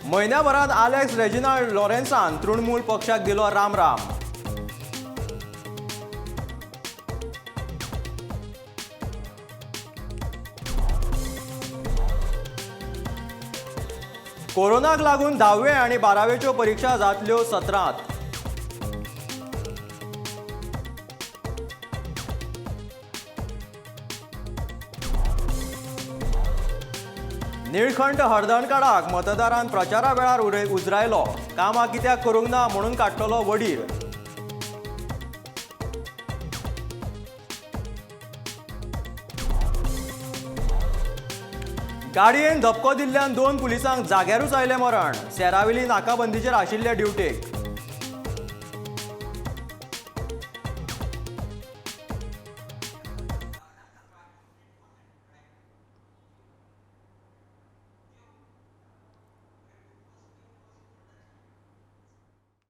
म्हयन्याभरांत Alex Reginald लॉरेन्सान Trinamool पक्षाक दिलो रामराम. कोरोनाक लागून 10वे आनी 12वेच्यो परिक्षा जातल्यो सत्रांत. निळखंठ हळदणकाराक मतदारान प्रचारा वेळार उजरायलो. कामां कित्याक करूंक ना म्हणून काडटलो वडीर. गाडयेन धपको दिल्ल्यान 2 पुलिसांक जाग्यारूच आयलें मरण. सेराविली नाकाबंदीचेर आशिल्ले ड्युटेक.